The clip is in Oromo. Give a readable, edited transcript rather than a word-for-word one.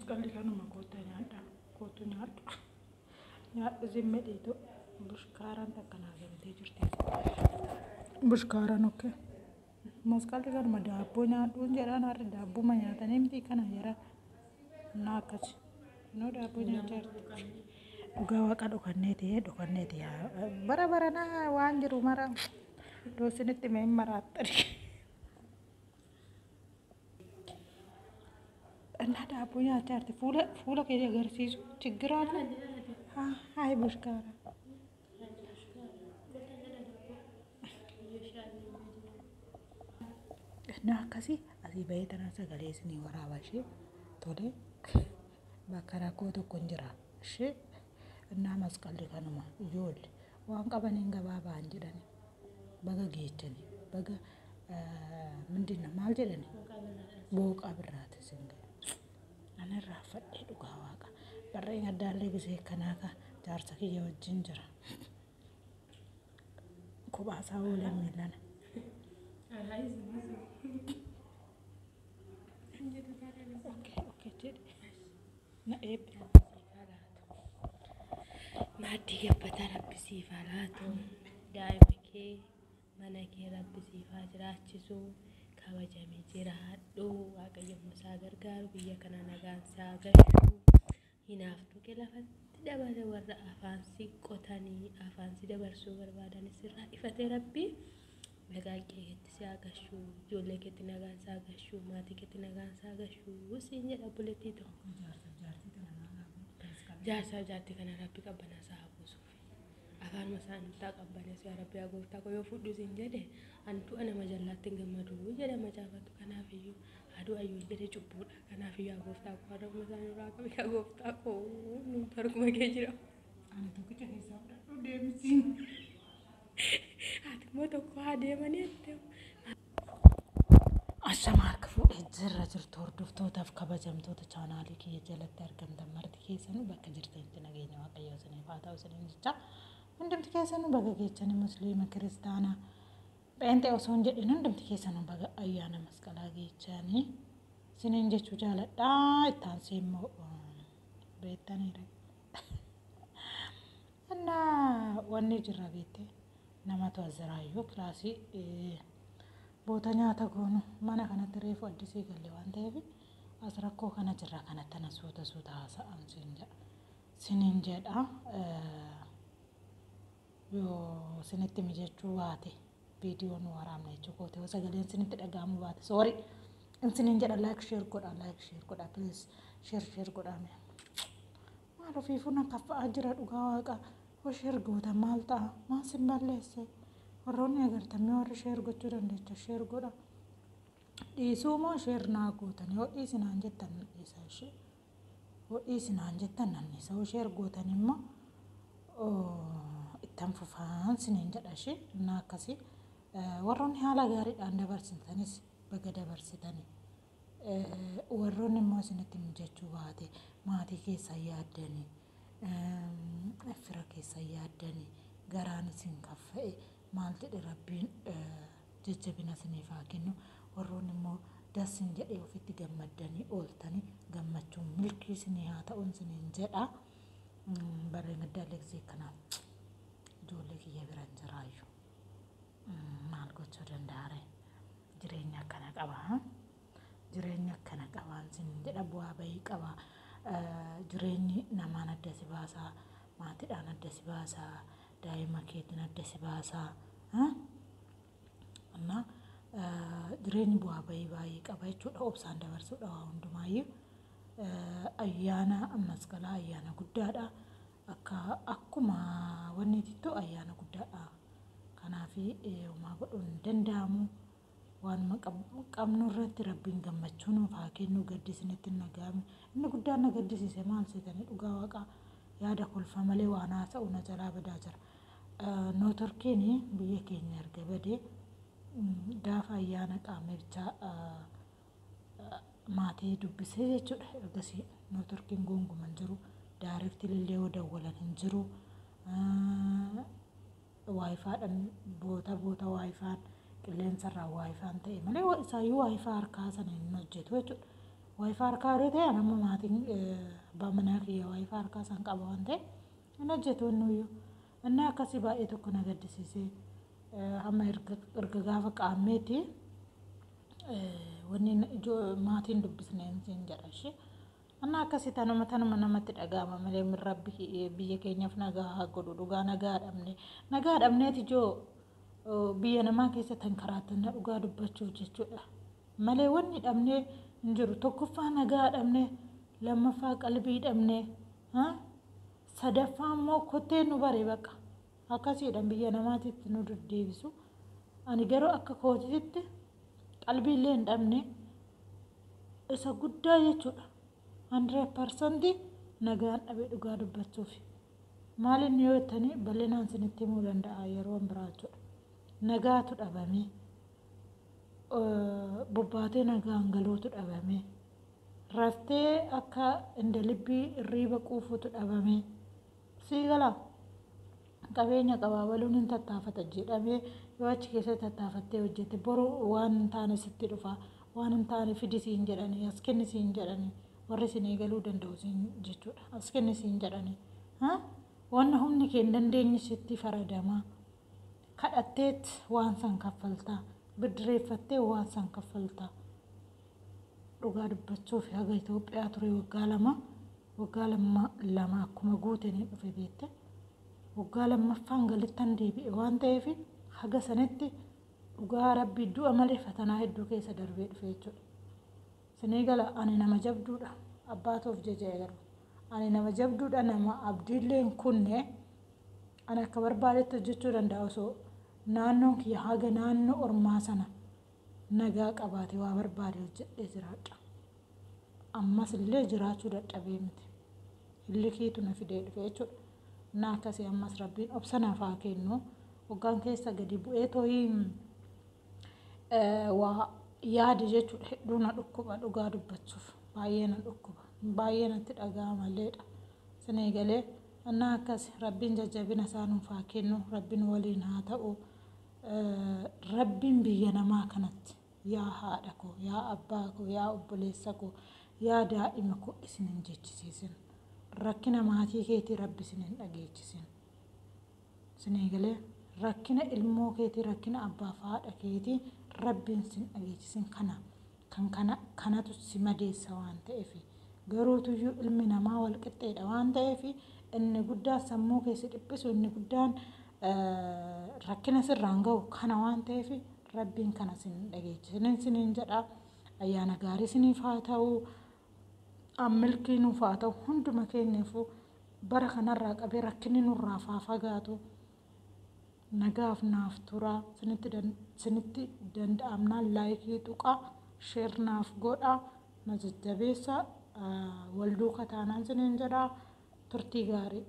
Masqalli kanuma kootta nyaadha. Kootu nyaadhu. Nyaadhu zimmedheetu bushkaaraan takka naa galtee jirti. Bushkaaraan okkee. Masqalli kanuma daabboo nyaadhuun jedhaan har'i daabbuma nyaatanii miti kana jira. Naa akkas. Noo daabboo nyaachaa jirti. Dhugaa waaqa dhokanneeti dhokanneeti bara baranaa waan jiru mara doosinitti mee maraattani. እና daabboo nyaachaa jirti. Fuula fuula kee agarsiisu chiggiraan hayi bushkaara. እና akkasii asii bahee tanaan sagalee isinii waraaba ishee tole bakka rakkoo tokko hin jira ishee እና masqalli kanuma ijoollee waan qabaniin gabaa ba'an jedhani baga geechani baga ምንድን ነው maal jedhani booqaa birraati isin gahe. Ani irraa fadhee dhugaa waaqa barreen addaallee gisee kanaa ka jaarsa kiyya wajjin jira. Kophaa isaa oolan miilana. Okay, okay jedhe. Na eebbi. Maaddii gabbataa rabbi siif haa laatu. Daa'ima kee mana kee rabbi siif haa jiraachisu. Kabajamee jiraadhu. Waaqayyo immoo isaa gargaaru. Biyya kana nagaan isaa gashu. Hinaaftuu kee lafatti dabale warra afaan si qotanii afaan si dabarsuu barbaadan sirraa ifatee rabbi nagaan keetti si haa gashu. Ijoollee keetti nagaan si haa gashu. Maatii keetti nagaan si haa gashu. Siin jedha obboleettii tokko. Jaarsa jaartii tana naa Jaarsaa jaartii kana rabbi qabbanaa isaa haa buusuuf. Afaanuma isaa nutti haa qabbaneessu yaa rabbi yaa gooftaa koo yoo fudhu siin jedhe ani du'a nama jallaatti hin gammadu jedha macaafatu. Kanaafiyyuu haa du'a yoo jedhe cubbuudha. Kanaafiyyuu yaa gooftaa koo harkuma isaa nurraa qabi yaa gooftaa koo nuti harkuma kee jira. Ani tokkicha keessaa fudhadhu deemsiin. Ati immoo tokko haa deemanii jettee. Ashama harka fuudhee jirra jirtu hordoftootaaf kabajamtoota chaanaalii kiyya jalatti argamtan marti keessanuu bakka jirtanitti nageenya waaqayyoo isiniif haa ta'u isiniin jecha. Hundumti keessanuu baga geechanii musliima kiristaanaa pheenxee osoo hin jedhin hundumti keessanuu baga ayyaana masqalaa geechanii isiniin jechuu jaaladhaa. Itti aansee immoo beektaniira. እና wanni jirra beekte namatu as jiraayyuu kilaasii boota nyaata goonu mana kanatti reefu addisii galle waan ta'eef as rakkoo kana jirra kanatti ana suuta suuta haasa'an siin jedha siniin jedha yoo sinitti mijachuu baate viidiyoon waraabna jechuu koote yoo sagaleen sinitti dhaga'amuu baate soori isiniin jedha like share godha like share godha please share share godha maal ofiifuu na kaffa'aa jira dhugaa waaqa hoo share goota maal ta'a maal sin balleesse warroonni agartamee warri share gochuu dandeecha share godha dhiisuu moo share naa gootan yoo dhiisinaan jettan nan dhiisa ishee yoo dhiisinaan jettan nan dhiisa yoo share gootan immoo ittan fufaan siniin jedha ishee innaa akkasii warroonni haala gaariidhaan dabarsitanis baga dabarsitanii warroonni immoo isinitti mijachuu baate maatii keessan yaaddanii fira keessan yaaddanii garaan isin kaffa'e maal jedhe rabbiin jajjabina isiniif haa kennu warroonni immoo dasin jedhee ofitti gammaddanii ooltanii gammachuun milkii isinii haa ta'uun isiniin jedha. Barreen addaallee gisee kanaaf ijoollee kiyya biran jiraayyuu maal gochuu danda'a ree jireenya akkana qaba. Jireenya akkana qabaan sin jedha bu'aa bahii qaba. Jireenyi namaan adda si baasaa, maatiidhaan adda si baasaa, daa'ima keetiin adda si baasaa. እና jireenyi bu'aa bahii baay'ee qaba jechuudha. Obsaan dabarsuudha waa hundumaayyuu. Ayyaana masqalaa ayyaana guddaadha. Akka akkuma wanni itittu ayyaana guddaadha. Kanaaf homaa godhuun hin danda'amu. Waanuma qabnu irratti rabbiin gammachuu nuuf haa kennu gaddi isinitti hin dhaga'amne. Inni guddaan na gaddisiise maal seetanii dhugaa waaqaa yaada kolfa malee waan haasa'u na jalaa badaa jira. Nootorkiin biyya keenya erga badee gaafa ayyaana qaamichaa maatii dubbisee jechuudha. Ergasii nootorkiin gonkumaa hin jiru. Daareefti illee yoo dawwalan hin jiru. Waayifaadhaan boota boota waayifaan qilleensarraa waayifaan ta'e malee isaayyuu waayifaa harkaa sana hin hojjetu jechuudha. WiFi harkaa yeroo ta'e amma maatiin abbaa manaa kiyya WiFi harkaa isaan qaba waan ta'eef hin hojjetu innuyyuu. Inni akkasii baay'ee tokko na gaddisiisee hamma erga gaafa qaammeeti wanni maatiin dubbisne hin jedha ishee. Anna akkasii tanuma tanuma namatti dhaga'ama malee rabbi biyya keenyaaf nagaa haa godhu. Dhugaa nagaa dhabne, nagaa dhabneeti ijoo biyya namaa keessa tankaraattanna dhugaa dubbachuuf jechuudha. Malee wanni dhabnee hin jiru. Tokkoffaa nagaa dhabne, lammaffaa qalbii dhabne, sadaffaa immoo kotteen nu bare baqa. Akkasiidhaan biyya namaatitti nu deddeebisu. Ani garuu akka kootiitti qalbii illee hin dhabne, isa guddaa jechuudha. 100% nagaan dhabe dhugaa dubbachuuf. Maaliin yoo jettanii bal'inaan isinitti himuu danda'a yeroo biraa jechuudha. Nagaatu dhabame, bobbaatee nagaan galuutu dhabame, raftee akka indalibbii irriiba quufuutu dhabame. Sii galaa qabeenya qabaabaluun hin tattaafata jedhamee yoo achi keessatti tattaafattee hojjette boru waan hin taane sitti dhufa, waan hin taane fidi siin jedhanii, as kenni siin jedhanii, warri isin eegaluu danda'u siin jechuudha. As kenni siin jedhanii. Wanna humni kee hin dandeenye sitti faradamaa. Kadhatteet waan san kaffaltaa. Biddireeffattee waan san kaffaltaa. Dhugaa dubbachuuf haga Itoophiyaa ture waggaa 2, waggaa 2 akkuma guuteen dhufe beekte. Waggaa lammaffaan galittan deebi'e waan ta'eef haga sanitti dhugaa rabbii du'a malee fatanaa hedduu keessa darbee dhufe jechuudha. Sinii gala ani nama jabduudha. Abbaatoof jaja'e garuu. Ani nama jabduudha, nama abdiillee hin kunne. Ani akka barbaadetti hojjechuu danda'a osoo naannoon kiyya haga naannoo ormaa sana nagaa qabaate waa barbaade hojjedhee jiraadha. Ammas illee jiraachuu dadhabee miti. Illikiitu na fidee dhufe jechuudha. Na akkasii ammas rabbiin obsa naaf haa kennu. Waggaan keessa gadi bu'ee tooyii waa yaade jechuudha. Hedduu na dhukkuba dhugaa dubbachuuf. Baay'ee na dhukkuba. Baay'ee natti dhaga'ama illeedha. Sinii galee innaa akkas rabbiin jajjabina isaa nuuf haa kennu. Rabbiin waliin haa ta'u. Rabbiin biyya namaa kanatti yaa haadha koo, yaa abbaa koo, yaa obboleessa koo, yaa daa'ima koo isin hin jechisiisin. Rakkina maatii keetii rabbi isin hin dhageechisin. Sinii galee rakkina ilmoo keetii, rakkina abbaaf haadha keetii rabbiin sin dhageechisin. Kana kan kana kanatu si madeessa waan ta'eef, garuutuyyuu ilmi namaa wal qixxeedha waan ta'eef, inni guddaan sammuu keessa dhiphisu, inni guddaan rakkina sirraan ga'u kana waan ta'eef rabbiin kana sin dhageechisin siniin jedha. Ayyaana gaarii siniif haa ta'u, milkii nuuf haa ta'u hunduma keenyaafuu. Bara kanarraa qabee rakkinni nurraa haa fagaatu. Nagaaf naaf turaa. Sinitti danda'amnaan like tuqaa, share naaf godhaa, na jajjabeessa, wal duuka taanaan siniin jedha. Turtii gaarii.